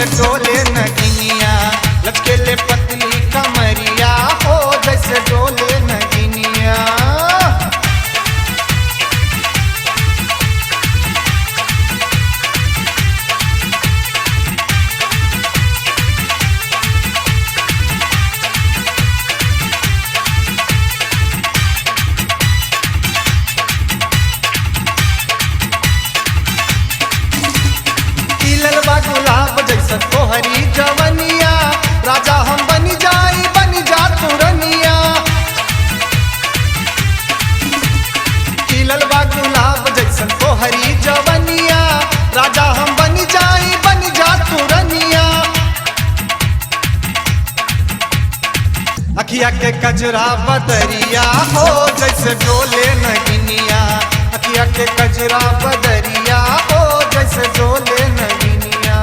जैसे डोले नगिनिया, लचकेले पतली कमरिया हो जैसे डोले नगिनिया। खिलल बा गुलाब जैसन तोहरी जवनिया, राजा हम बनी जाई बनी जा तुरनिया। खिलल बा गुलाब जैसन तोहरी जवनिया, राजा हम बनी जाई बनी जा तुरनिया। अखिया के कजरा बदरिया हो जैसे डोले नगिनिया, अखिया के कजरा बदरिया हो जैसे डोले नगिनिया।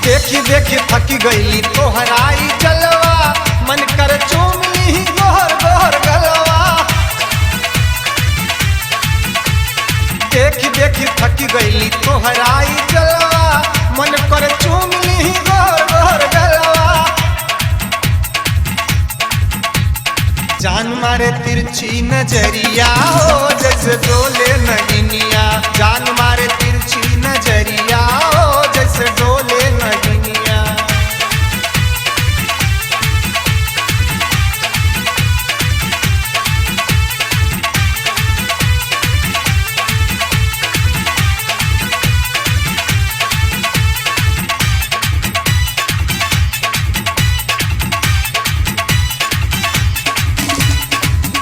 देखी देखी थक गई तोहराई जलवा, मन कर चूम ली गोहर गोहर गलवा। देखी देखी थक गई तोहराई जलवा, मन कर चूम ली गोहर गोहर गलवा। जान मारे तिरछी नजरिया हो जैसे डोले नगिनिया, जान मारे तिरछी नजरिया हो जैसे डोले नगिनिया।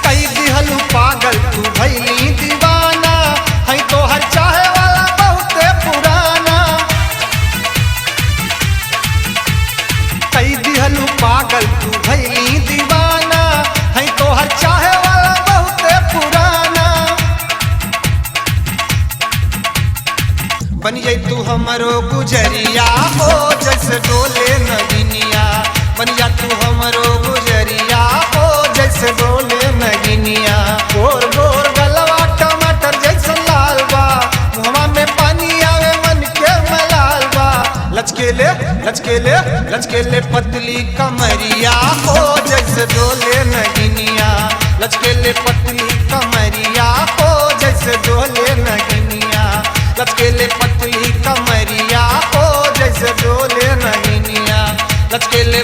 कई दिहलू पागल तू भैली दीवाना, है तो हर चाहे वाला बहुते पुराना। कई दिहलू पागल तू भैली दीवाना, है तो हर चाहे वाला बहुते पुराना। बन जाई तू हमरो गुजरिया हो जैसे डोले नगिनिया, बन जा तू हमरो गुजरिया हो जैसे डोले नगिनिया। गोर गोर गलवा टमाटर जैसे लाल बा, मुहवा में पानी आवे मन के मलाल बा। लचकेले लचकेले लचकेले पतली कमरिया हो जैसे डोले नगिनिया, लचकेले पतली कमरिया हो जैसे डोले नगिनिया, लचकेले पतली कमरिया हो जैसे डोले नगिनिया, लचकेले।